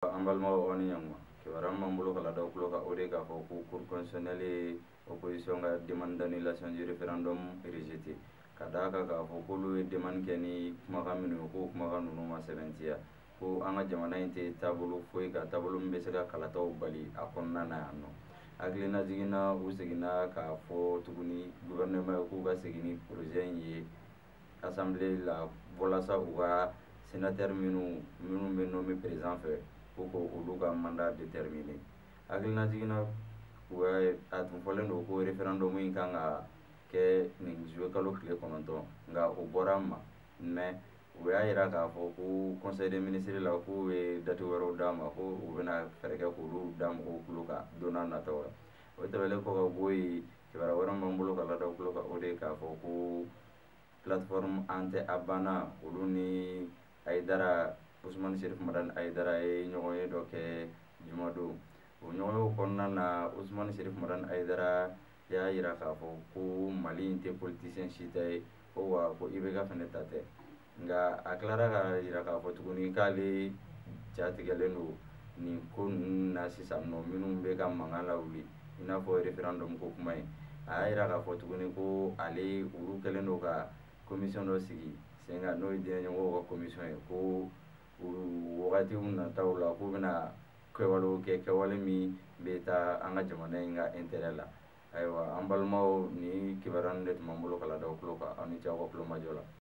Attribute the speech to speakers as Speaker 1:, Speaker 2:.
Speaker 1: An balimaw, aw ni ɲankuma. Kibaruya min b'an bolo ka ladaw tulo kan, o de k'a fɔ ko Cour constitutionnelle ye opposition ka demande d'annulation du référendum rejeté, ka d'a kan k'a fɔ k'olu ye demande kɛ ni kumakan minnu ye, k'o kumakan ninnu ma sɛbɛntiya, ko an ka jamana in tɛ taabolo foyi ka taabolo min bɛ se ka kalataw bali a kɔnɔna na yan nɔ. Hakilina jiginna, u seginna k'a fɔ tuguni gouvernement ye k'u ka segin ni projet in ye assemblée la, walasa u ka sénateur minnu bɛ nommé président fɛ, ko olu ka mandat déterminé. Hakilina jiginna, u a tun fɔlen don ko référendum in kan ka kɛ nin juillet kalo tile 9, nka o bɔra ma. Mais u y'a yira k'a fɔ ko conseil des ministres la, k'u ye date wɛrɛw d'a ma, ko u bɛna fɛɛrɛ kɛ k'olu da mɔgɔw tulo kan don n'a nataw la. O tɛmɛnen kɔ ka bɔ yen, kibaruya wɛrɛ min b'an bolo ka ladaw tulo kan, o de ye k'a fɔ ko plateforme An Tɛ A Banna, olu ni Hayidara, Usumani Serif Madani Hayidara ye ɲɔgɔn ye dɔ kɛ jumadon. O ɲɔgɔnyew kɔnɔna na, Usumani Serif Madani Hayidara y'a yira k'a fɔ ko Mali in tɛ politicien si ta ye, ko wa ko IBK fɛnɛ ta tɛ. Nka a tilara k'a yira k'a fɔ tuguni k'ale jatigɛlen don nin ko ninnu na sisan nɔ, minnu bɛ ka mankan lawuli, i n'a fɔ référendum ko kuma in. A y'a yira k'a fɔ tuguni ko ale, olu kɛlen don ka commission dɔ sigi sen kan, n'o ye diinɛ ɲɛmɔgɔw ka commission ye, ko wagatiw nataw la, k'u bɛna kɛwalew kɛ, kɛwale min bɛ taa an ka jamana in ka intérêt la. Ayiwa, an balimaw, ni kibaruya ninnu de tun b'an bolo ka ladaw tulo kan. Aw ni ce aw ka tulomajɔ la.